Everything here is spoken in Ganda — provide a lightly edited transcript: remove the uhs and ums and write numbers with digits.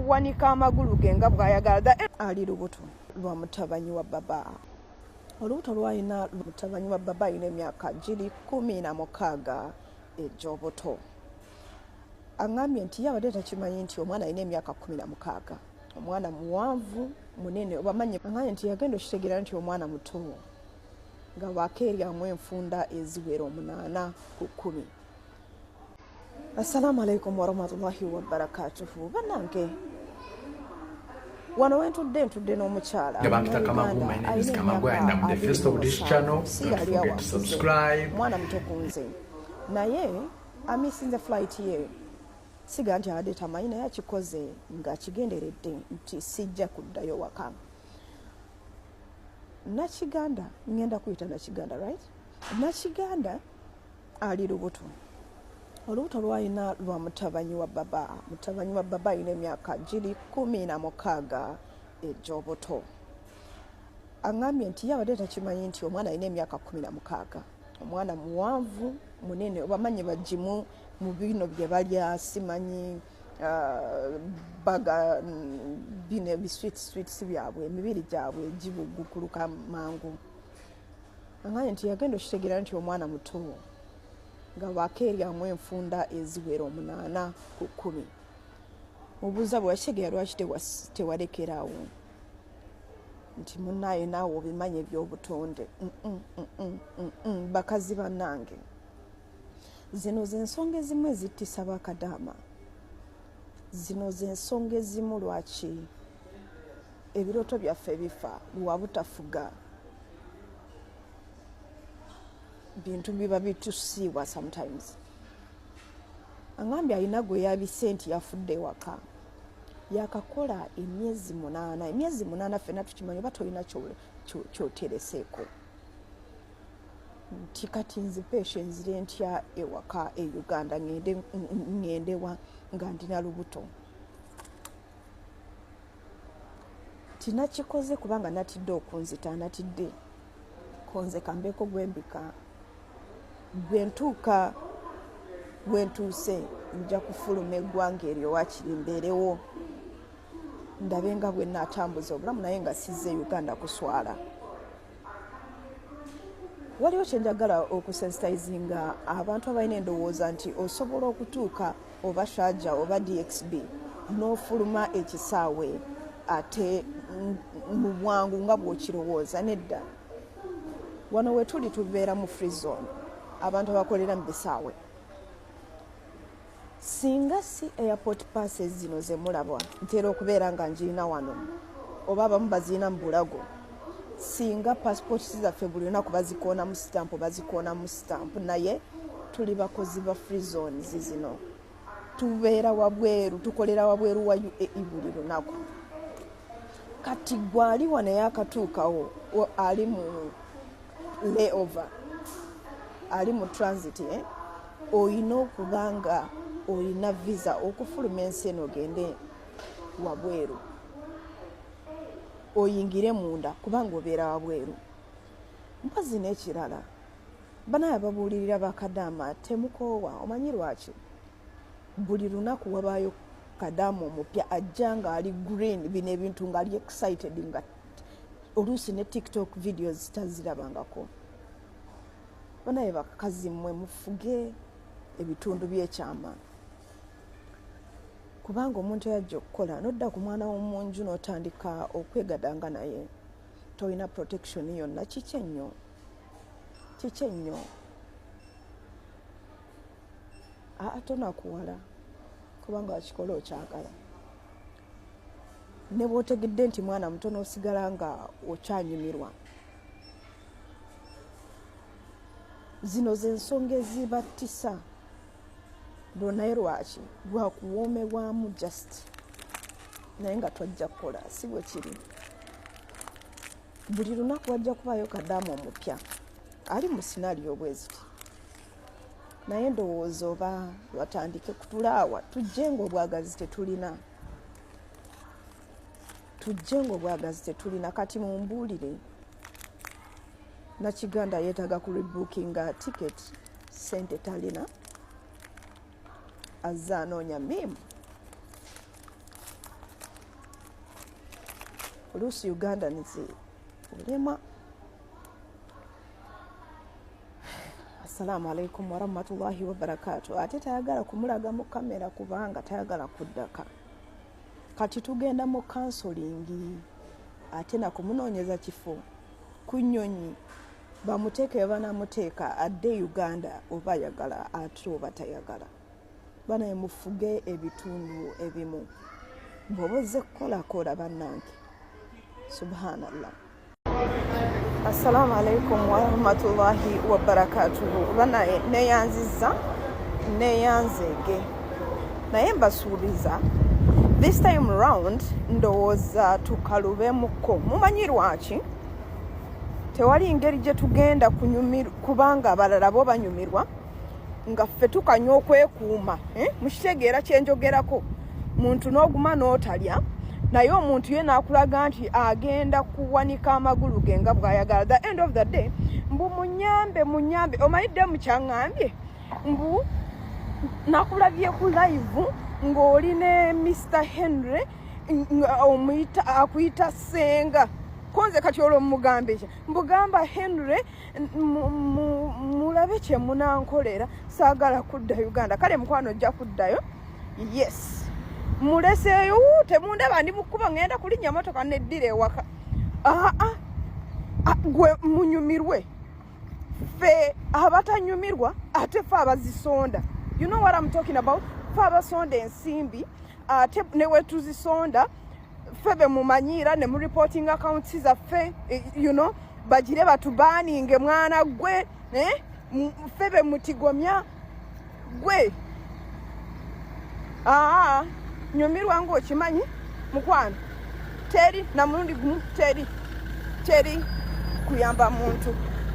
Okuwanika amagulu ge nga bw'ayagala. Ali lubuto lwa mutabanyi wa baba. Olubuto lwalina mutabanyi wa baba alina emyaka giri 16 egy'obuto. Aŋŋambye nti ye abadde takimanyi nti omwana alina emyaka 16. Omwana muwanvu munene obamanyi. Aŋŋambye nti yagenda okitegeera nti omwana muto nga wakeeryamu enfunda eziwera 8 ku 10. Assalamu alaikum warahmatullahi wabarakatuhu. Bannange wano wentudde ntudde n'omukyala Bampita Kamagu, my name is Kamagu and I'm the face of this channel. Don't forget to subscribe. Mwana muto ku nze, naye amisinze flight ye. Siga nti abadde tamanyi, naye akikoze ng'akigenderedde nti sijja kuddayo waka. Nakiganda, ngenda kuyita Nakiganda, right? Nakiganda ali lubuto. Olubuto lwalina lwa mutabanyi wa baba. Mutabanyi wa baba alina emyaka giri 16 egy'obuto. Aŋŋambye nti ye abadde takimanyi nti omwana alina emyaka 16. Omwana muwanvu munene obamanyi bagimu mu bino bye balya, simanyi baga bino ebisweet sweets byabwe, emibiri gyabwe gibugukuluka mangu. Aŋŋambye nti yagenda okitegeera nti omwana muto nga wakeeryamu enfunda eziwera 8 ku 10. Mubuuza bwe wakitegeera lwaki tewalekeraawo, nti munnaaye naawe obimanyi eby'obutonde. Bakazi bannange, zino z'ensonga ezimu ezittisa bakadaama. Zino z'ensonga ezimu lwaki ebirooto byaffe bifa lwa butafuga bintu biba bitusiibwa sometimes. Aŋambye alina gwe yabise nti yafudde ewaka, yakakola emyezi 8. Emyezi 8 ffenna tukimanyi oba tolina kyotereseeko. Nti kati nzipeesha enzire ntya ewaka e Uganda, ŋŋende wa nga ndina lubuto. Tinakikoze kubanga natidde okunzita, natidde konze kambeeko gwembika bwe ntuuka bwe ntuuse nja kufuluma eggwanga eryo, waakiri mbeerewo ndabe nga bwe naatambuza obulamu, naye nga sizze Uganda kuswala. Waliwo kyenjagala okusensitizinga abantu abalina endowooza nti osobola okutuuka oba Sharjah oba DXB n'ofuluma ekisaawe ate mu bwangu nga bw'okirowooza. Nedda, wano we tuli tubeera mu free zone. Abantu abakolera mu bisaawe, singa si airport passes zino zemulaba ntera okubeera nga njirina wano, oba abamu bazirina mu bulago, singa passport zaffe buli lunaku bazikoonamu sitampu, bazikoonamu sitampu, naye tuli bakozi ba free zones zino, tubeera wabweru, tukolera wabweru wa UAE buli lunaku. Kati gwali wano eyakatuukawo, ali mu layover, ali mu transit, eh? Oyina okuba nga olina visa okufuluma ensi eno, ogende wabweru, oyingire munda, kubanga obeera wabweru. Mpozi n'ekirala, banaye ababuulirira bakadaama, temukoowa. Omanyi lwaki? Buli lunaku wabaayo kadaama omupya ajja ng'ali green, bino ebintu ng'ali excited, nga oluusi ne TikTok videos tazirabangako. Banaye bakazi mmwe, mufuge ebitundu by'ekyama, kubanga omuntu eyajja okukola nodda ku mwana w'omunju n'otandika okwegadanga naye tolina protection yonna, kiki ennyo, kiki ennyo? Aa, tonakuwala kubanga wakikola okyagala. Ne bw'otegedde nti mwana muto, n'osigala nga okyanyumirwa. Zino z'ensonga ezibattisa. Naye lwaki? Lwakuwoomebwamu just, naye nga twajja kukola, si bwe kiri? Buli lunaku wajja kubaayo kadaamu omupya ali mu scenario bweziti, naye ndowooza oba batandike kutulaawa, tujje nga obwagazi tetulina, tujje nga obwagazi tetulina. Kati mumbuulire, Nakiganda yeetaaga ku rebookinga ticket, sente talina, azze anoonya miimu. Oluusi Ugandans olema. Assalamu alaikum warahmatullahi wabarakatu. Ate tayagala kumulaga mu kamera kubanga tayagala kuddaka. Kati tugenda mu counseling, ate nakumunoonyeza kifo ku nnyonyi, bamuteeke banamuteeka adde Uganda, oba ayagala ate oba tayagala. Banaye, mufuge ebitundu ebimu bw'oba ozze kukolakola. Bannange, subhanallah. Assalamu alaikum warahmatullahi wabarakatuhu. Banaye, neyanziza, neyanzeege, naye mbasuubiza this time round ndowooza tukalubemuko. Mumanyi lwaki? Tewali ngeri gye tugenda kubanga abalala bo banyumirwa nga ffe tukanywa okwekuuma, eh? Mukitegeera kyenjogerako? Muntu n'oguma n'otalya, naye omuntu ye n'akulaga nti agenda kuwanika amagulu ge nga bw'ayagala. The end of the day, mbu munyambe, munyambe. Omanyidde mukyaŋŋambye mbu nakulabye ku live ng'oli ne Mr Henry, omuyita, akuyita senga. Konze kati olwo mugambe ki? Mbugamba Henry mulabe kye munankolera, saagala kudda Uganda. Kale mukwano, ojja kuddayo. Yes, muleseeyo. Temundaba, ndi mukuba ngenda kulinnya motoka neddira ewaka. Aa, gwe munyumirwe, ffe abatanyumirwa, ate ffe abazisonda. You know what I'm talking about? Ffe abasonda ensimbi, ate ne wetuzisonda ffe be mumanyiira ne mu reporting accounts zaffe, bagire batubaninge. Mwana gwe, eh? Ffe be mutigomya. Gwe aa, nyumirwa ngaokimanyi mukwano, teri na mulundi gumu, teri, teri kuyamba muntu.